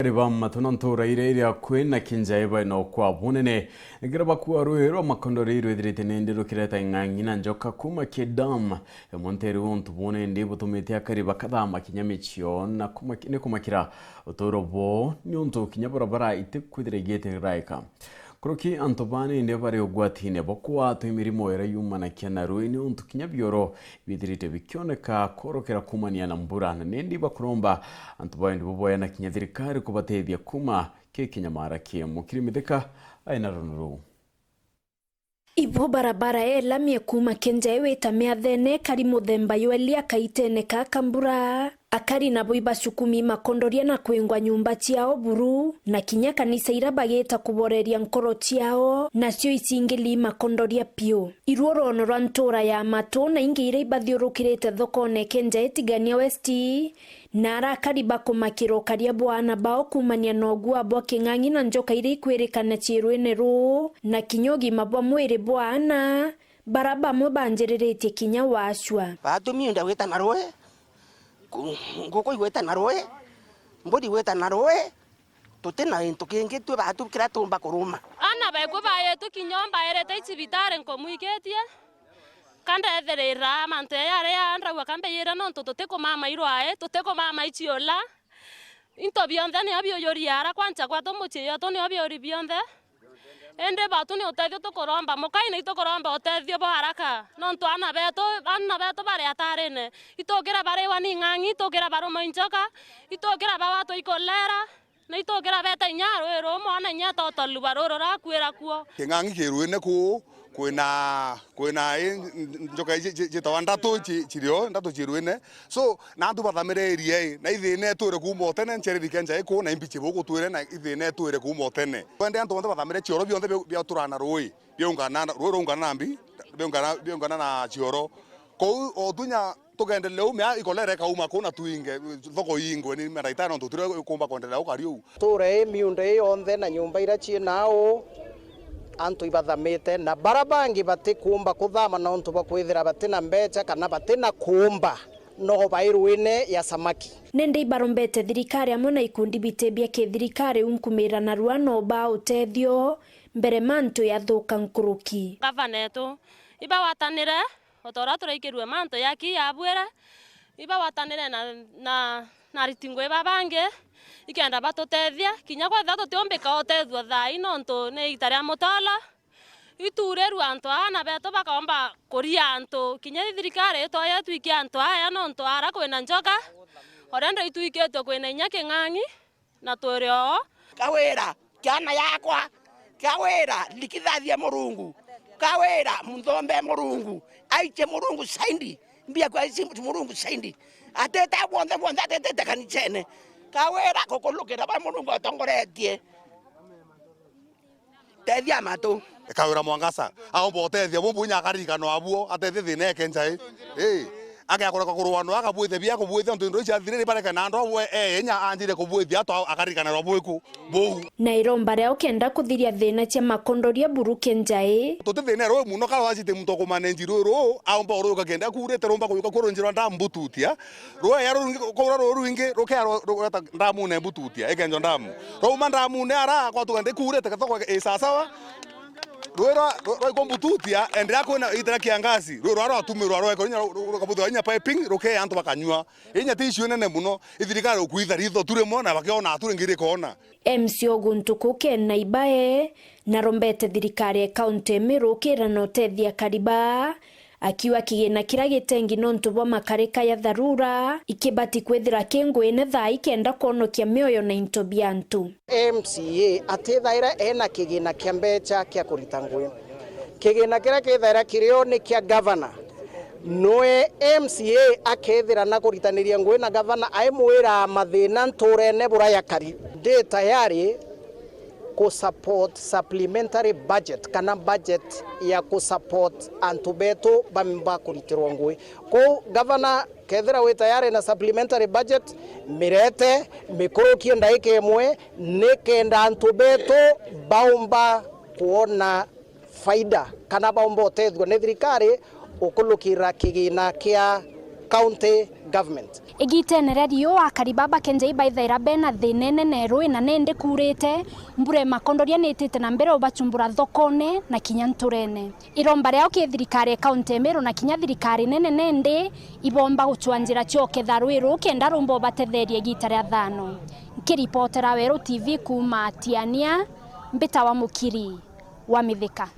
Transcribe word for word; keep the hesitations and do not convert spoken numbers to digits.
Akari ba Matu na ntuura iria iri akui na Kinjai baina ukwa bunene. Ekira bakua rui rwa Makondori rwithirite nindi rukireta ing'ang'i na njoka kuuma ki dam. Emwe nteri untu buu nindi butumite akari bakathama kinya micio na kumaki-, ni kumakira uturo bwoo, niuntu kinya barabara itikwithira igitiriraika. Nkuruki antu baa nindi bari ugwatine bwa kugwatwa i mirimo iria yumanakia na rui, niuntu kinya bioro bithirite bikioneka kworokera kuumania na mbura, na nindi bakuromba antu baa nindi buboya na kinya thirikari kubatethia kuuma ki kinyamara kii. Mukiri Mithika aina runu ruu. Ibo barabara ya lami kuuma Kenjai wita Miathene kari muthemba ywa eli akaitene ka kambura. Akari nabo ibacukumi makondoria na kwingwa nyumba ciao buru, na kinya kanisa ira bagita kuboreria nkoro ciao, nacio icingili imakondoria piu. Iruo rwono rwa ntuura ya Matu na ingi ira ibathiurukirite thokone Kenjai Tigania West, na arakari bakumakira ukaria bwa aana bao kuumania na ugua bwa king'ang'i na njoka iria ikwirikana ciiruine ruu, na kinya ugima bwa mwiri bwa aana, bara bamwe banjiriritie kinya waacua. Baatu miunda igwita na rui, ku-, nguku igwita na rui, mburi igwita na rui, tuti na gintu kingi twi baatu kiria tuumba kuruma. Aana beku baetu kinya mbairite i cibitari nkumwikitie, ka ndethirira mantu jaria ndraua ka mbiyira nontu tutikumama i rwai, tutikumama i ciula. Into bionthe nio biujuria ara kwancha gwetu mucii jwetu nio biuri bionthe. Indi baatu ni utethio tukuromba, mukai ni tukuromba utethio bwa haraka, nontu aana betu, aana betu bari atarine. Itukira bariwa ni ng'ang'i, itukira barumwa i njoka, itukira bagwatwa i kolera, na itukira beta inya rui ruu mwana inya atotoruba ruru rakuira kuo. King'ang'i kiruine kuu, kwina, kwina i, njoka iji ci-, ciitawa ndatu ci-, cirio, ndatu ciruine. So, na antu bathamire area ii, na ithina itwire kuuma utene, nchereri kia Njai kuu, na imbichi buku twire, na ithina itwire kuuma utene. Twende antu bonthe bathamire cioro bionthe bia, bia turana rui, biaungana, rui rwaungana na mbi, biaungana, biaungana na cioro. Kou o tunya tugenderere uu, mea ikolera ikauma kuu na twinge, thoko iingwe ni mandagitari, nontu turi kumba kwenderera ukari uu. Ntuura ii, miunda ii yonthe na nyumba iria cii nau, antu ibathamite, na bara bangi batikumba kuthama nontu bwa kwithira bati na mbecha kana bati na kuumba, no bai ruine ya samaki. Nindi ibarombete thirikari amwe na ikundi biti bia kithirikari unkumira narua no baa utethio mbere mantu yathuka nkuruki. Gavana etu, ibagwatanire, o ta uria turaikirue mantu jaki jabwire, ibagwatanire na, na, na ariti ngui babangi, ikenda batutethia, kinya kwethira tutiumbika utethua thaa ii nontu ni igita ria mutolo, ituurirue antu aa, aana betu bakaomba kuria antu, kinya thirikari itwaye itwikie antu aya nontu ara kwina njoka, already itwikitue kwina inya king'ang'i, na twiri oo. Kawira, kiana yakwa, Kawira, likithathie Murungu, Kawira, mthombe Murungu, aiche Murungu saindi, mbia kwa ici Murungu saindi, atete bwonthe bwonthe, atetete kanichene, Kawira, kukulukira ba Murungu atongoretie. Tethia Matu. Kawira Mwangaza, aomba utethia bumbu inya akaririkanwa abuo, atethie thina eke Njai. Ii, agea kureka kurwanwa, akabwithia bia kubwithia, nontu indo ici athirire bareke na andu abwe, ee, inya anjire kubwithia, atwa akaririkanirwa bwiku buu. Na iromba riao kenda kuthiria thina cia makondoria buru ki Njai. Tuti thina rui muno, kara wacite muntu akumanenji rui ruu, aomba uruka kenda kuurite, rumba kuyuka kurunjirwa ndambu tutia. Rwea rurungi, kura ruu rwingi, rukea ru-, rureta ndamune mbututia, ikenjwa ndamu. Rwauma ndamune ara, kwatuga ndikuurite, thoko i sawasawa. Rwea rwa, rwa, rwaikwa mbututia, enderea kwina itira kiangazi. Rwea rwa rwatumirwa, rwekwa inya ru-, ru-, rukabuthirwa inya piping, rukea antu bakanyua. Inya ti issue nene muno, ithirikari ukuitha ritho tu rimwe na bakiona tu ringi rikona. M C O guntu kuu Ken Naibae narombete thirikari ya kaunti ya Meru ukira na utethia akari baa, akiuga kigina kiria gitengi nontu bwa makarika ya tharura ikibati kwithira ki nguine thaa ikenda kwonokia mioyo na into bia antu. M C A atithaira ena kigina kia mbecha kia kurita ngui. Kigina kiria kithaira kirio ni kia gavana. Nwe M C A akethira na kuritaniria ngui na gavana, aimwira mathina nturene bura ya kari. Ndi tayari ku support supplementary budget kana budget ya ku support antu betu bamba kuritirwa ngui. Kou gavana, kethira wi tayari na supplementary budget, mirete, mikurukie ndaika imwe, nikenda antu betu baumba kuona faida kana baumba utethua ni thirikari ukulukira kigina kia county government. Igitene ria riua, akari baba Kenjai baithaira bena thina inene rui na nindi kuurite, mbura imakondoria niitite na mbere ubachumbura thokone na kinya nturene. Iromba riao ki thirikari ya kaunti ya Meru na kinya thirikari nene nindi ibomba guchwa njira cioketha rui ruu kenda rumba ubatetheria igita ria thano. Nkiripotera Weru T V kuuma Tiania, mbita wa Mukiri wa Mithika.